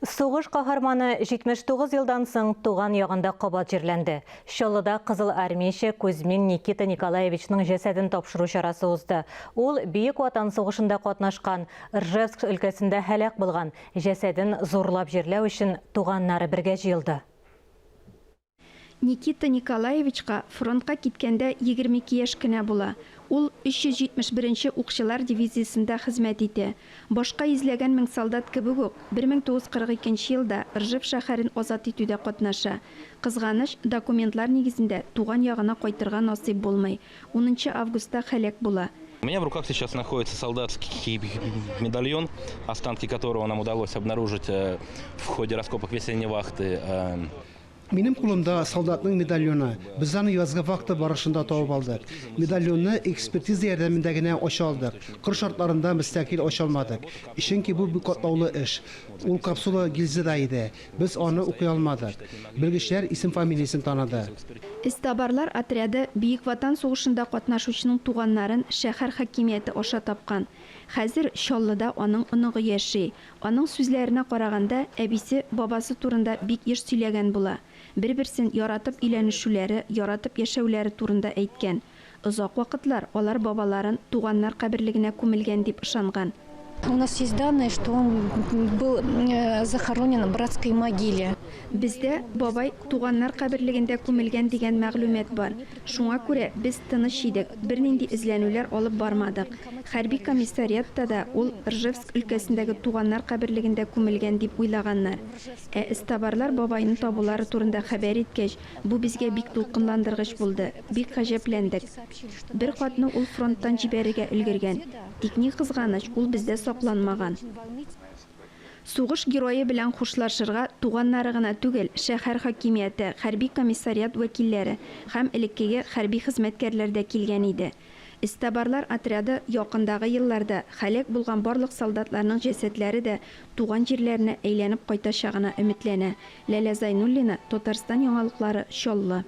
Сугыш каһарманы 79 елдан соң туган ягында кабат җирләнде. Чаллыда кызыл армияче Кузьмин Никита Николаевичның җәсәден тапшыру чарасы узды. Ул Бөек Ватан сугышында катнашкан, Ржевск өлкәсендә һәлак булган. Җәсәден зурлап җирләү өчен туганнары бергә җыелды. Никита Николаевичка фронтка киткәндә 22 яшь кенә була. Ул 371 нче укчылар дивизиясендә хезмәт итә. Башка йөзләгән мең солдат кебек үк, 1942 нче елда Ржев шәһәрен азат итүдә катнаша. Кызганыч, документлар нигезендә туган ягына кайтырга насыйп булмый. Унынчы августта һәлак була. У меня в руках сейчас находится солдатский медальон, останки которого нам удалось обнаружить э, в ходе раскопок весенней вахты. Э, Минем кулымда солдатның медальоны. Без аны язгы вахта барышында табып алдык. Медальонны экспертиза ярдәмендә генә ача алдык. Кыр шартларында мөстәкыйль ача алмадык. Чөнки бу бик катлаулы эш. Ул капсула гильзада иде. Без аны укый алмадык. Белгечләр исем-фамилиясен таныды. Эзтабарлар отряды Бөек Ватан сугышында катнашучының туганнарын шәһәр хакимияте аша тапкан. Хәзер Чаллыда аның оныгы яши. Аның сүзләренә караганда, әбисе бабасы турында бик еш сөйләгән була. Бер-берсен яратып өйләнешүләре, яратып яшәүләре турында әйткән. Озак вакытлар алар бабаларын туганнар каберлегенә күмелгән дип ышанган. У нас есть данные, что он был захоронен в братской могиле. Бездә бабай туганнар каберлегендә күмелгән дигән мәгълүмат бар. Шуңа күрә без тыныч идек, бернинди эзләнүләр алып бармадык. Хәрби комиссариатта да ул Ржевск өлкәсендәге туганнар каберлегендә күмелгән дип уйлаганнар. Ә эзтабарлар бабайны табулары турында хәбәр иткәч, бу безгә бик дулкынландыргыч булды, бик гаҗәпләндек. Бер хатны ул фронттан җибәрергә өлгергән. Тик ни кызганыч, ул бездә сакланмаган. Сугыш герое белән хушлашырга туганнары гына түгел, шәһәр хакимияте, хәрби комиссариат вәкилләре һәм элеккеге хәрби хезмәткәрләр дә килгән иде. Эзтабарлар отряды якындагы елларда һәлак булган барлык солдатларның җәсәдләре дә туган җирләренә әйләнеп кайтачагына өметләнә. Ләлә Зайнуллина, Татарстан яңалыклары, Чаллы.